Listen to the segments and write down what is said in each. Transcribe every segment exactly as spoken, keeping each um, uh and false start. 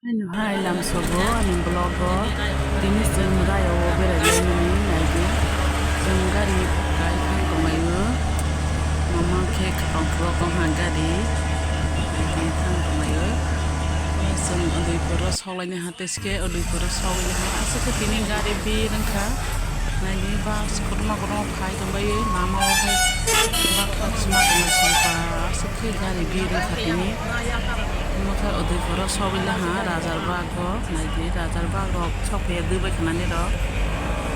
Ani hai lamsogo ani vlog o tini chwng raya o berai laimani naidi. Chwng gari kai thang tonglaio. Mama khe kwpang kwpang ha gari kai thang tonglaio. Chwng Udaipur o sok laini ha, tei se Udaipur o sok laini ha. Aswk khe tini gari bir wngkha. Naidi bus kotorma kotorma phai tongbaio lama o hai. Bus kotorma kotorma songkha. Aswk khe gari bir wngkha tini. Omo khe Udaipur o sogwi laha Rajar Bagh o, naidi Rajar Bagh rok sokphaio dui bai khanani rok.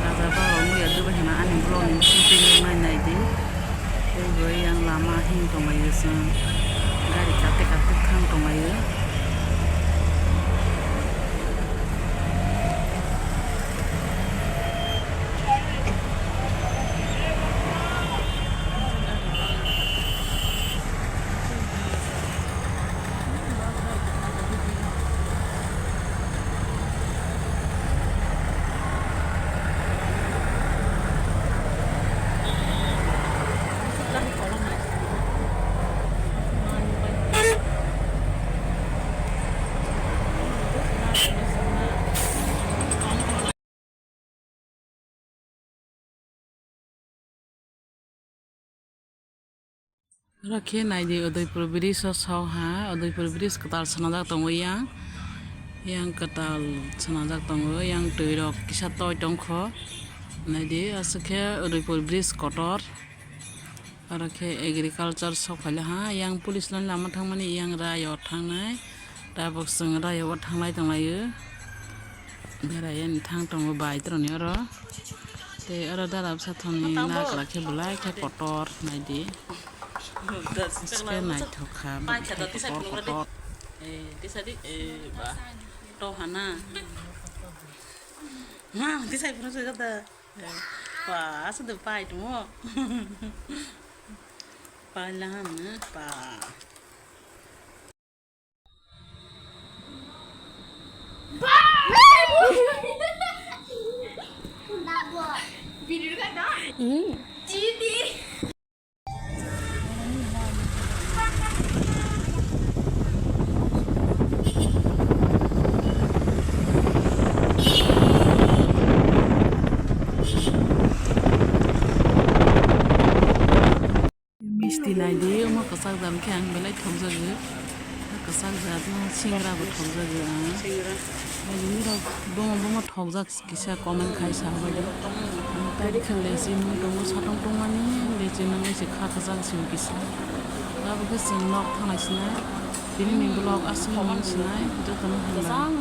Rajar Bagh rok wngya dui bai khana ani vlog ni bising twi nai naidi. Tei bo yang lama him tonglaio chwng. Gari katte katte thang tonglaio. Oro khe naidi Udaipur bridge o sok ha, Udaipur bridge kwtal swnajak tongo yang, yang kwtal swnajak tongo, yang twi rok kisa toi tongkho. Naidi aswk khe Udaipur bridge kotor. Oro khe agriculture sok phaila ha, yang police line lama thangmani, yang rayo thangnai, tabuk chwng rayo o thanglai tonglaio, berai ani thang tongo bike rokni oro. Tei oro dara bwsa thani nakla khe belai khe kotor naidi. Aswk khe naithok kha, belai khe kotor kotor. To hana. Ma, tisai phuru soi kata. Pa, asa de pai tumo. Pai lahan na, pa. Misti naidi, omo kwchak jat khe ang belai thokjago. Kwchak jat no singra bo thokjago ang. Naidi nirok bomo bomo thokjak. Kisa comment khai sa bai di. Tari khe lechi nung tongo, satong tongmani lechi nung lechi kha kwchang simi kisa. Abo khe chwng nok thanglai sinai. Tini ni vlog aswk nung sinai. Joto no hambai.